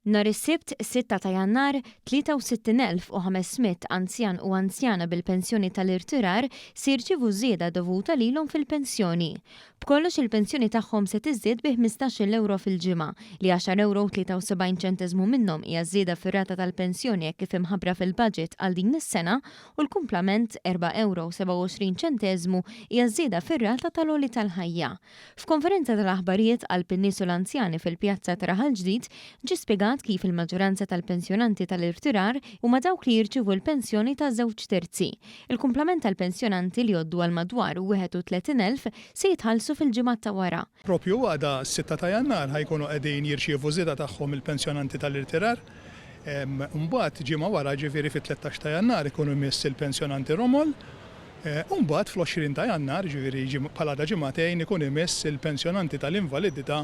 Nhar is-Sibt, 6 ta' Jannar, 63,500 anzjan u anzjana bil-pensjoni tal-irtirar se jirċievu żieda dovuta lilhom fil-pensjoni. B'kollox il-pensjoni tagħhom se tiżdied bi ħmistax-il ewro fil-ġimgħa, li għaxar ewro u 73 ċenteżmu minnhom hija żieda fir-rata tal-pensjoni hekk kif imħabbra fil-budget għal din is-sena u l-kumplament, erba' ewro u 27 ċenteżmu, hija żieda fir-rata tal-għoli tal-ħajja. F'konferenza tal-aħbarijiet qalb in-nies u l-anzjani fil-pjazza ta' Raħal Ġdid, ġie spjegat kif il-maġġoranza tal-pensjonanti tal-irtirar huma dawk li jirċievu l-pensjoni ta' żewġ terzi. Il-kumplament tal-pensjonanti li jgħoddu għal madwar 31,000 se jitħallsu fil-ġimgħat ta' wara. Propju għada, s-sitta ta' Jannar, ħa jkunu qegħdin jirċievu żieda tagħhom il-pensjonanti tal-irtirar. Imbagħad ġimgħa wara, jiġifieri fit-tlettax ta' Jannar, ikun imiss il-pensjonanti romol. U mbagħad fl-20 ta' Jannar, jiġifieri bħal għada ġimagħtejn, ikun imiss il-pensjonanti tal-invalidità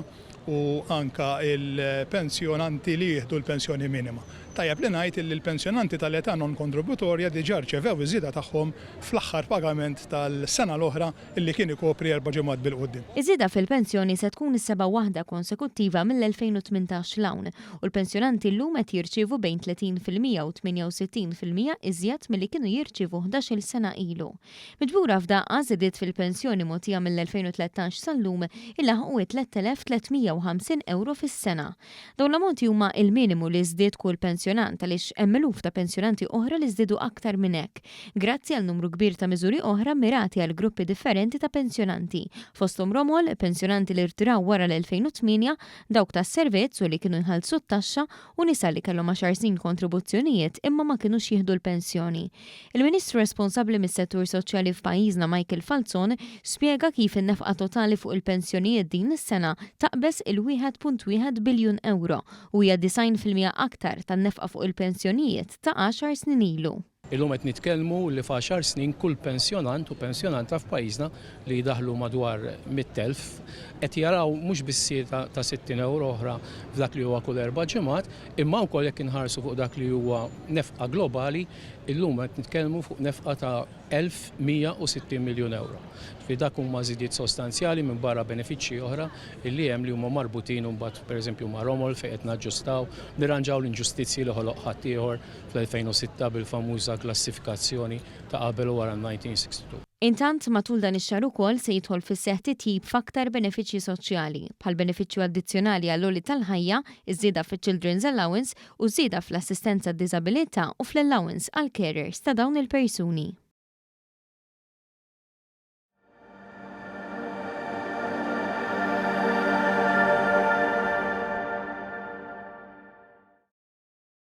u anke l-pensjonanti li jieħdu l-pensjoni minima. Tajjeb li ngħid illi l-pensjonanti tal-età non-kontributorja diġà rċevew iż-żieda tagħhom fl-aħħar pagament tal-sena l-oħra illi kien ikopri erba' ġimgħat bil-quddiem. Iż-żieda fil-pensjoni se tkun is-seba' waħda konsekuttiva mill-2018 'l hawn u l-pensjonanti llum qed jirċievu bejn 30% u 68% iżjed milli kienu jirċievu ħdax-il sena ilu. Miġbura f'daqqa, żidiet fil-pensjoni mogħtija mill-2013 sal-lum ilaħħqu it-3,350 ewro fis-sena. Dawn l-ammonti huma il-minimu li żdied kull pensjonant għaliex hemm eluf ta' pensjonanti oħra li żdiedu aktar minn hekk, grazzi għal numru kbir ta' miżuri oħra mmirati għal gruppi differenti ta' pensjonanti, fosthom romol, pensjonanti li rtiraw wara l-2008, dawk tas-servizz u li kienu jħallsu t-taxxa u nisa li kellhom għaxar snin kontribuzzjonijiet imma ma kinux jieħdu l-pensjoni. Il-Ministru responsabbli mis-settur soċjali f'pajjiżna Michael Falzon spjega kif in-nefqa totali fuq il-pensjonijiet din is-sena taqbeż il-1.1 biljun ewro u hija 90% aktar tan-nefqa fuq il-pensjonijiet ta' għaxar snin ilu. Illum qed nitkellmu li f'għaxar snin kull pensjonant u pensjonanta f'pajjiżna li jdaħħlu madwar 100,000 qed jaraw mhux biss żieda ta' 60 ewro oħra f'dak li huwa kull erba' ġimgħat, imma wkoll jekk inħarsu fuq dak li huwa nefqa globali, illum qed nitkellmu fuq nefqa ta' 1,160 miljun ewro. Ġifieri dak huma żidiet sostanzjali minbarra benefiċċji oħra li hemm li huma marbutin imbagħad pereżempju ma' romol fejn qed naġġustaw, nirranġaw l-inġustizzji li ħoloq ħaddieħor fl-2006 bil-famuża klassifikazzjoni ta' qabel u wara l-1962. Intant, matul dan ix-xahar ukoll se jidħol fis-seħħ titjib f'aktar benefiċċji soċjali, bħall-benefiċċju addizzjonali għall-għoli tal-ħajja, iż-żieda fiċ-Children's Allowance u żieda fl-assistenza għad-diżabilità u fl-allowance għall-carers ta' dawn il-persuni.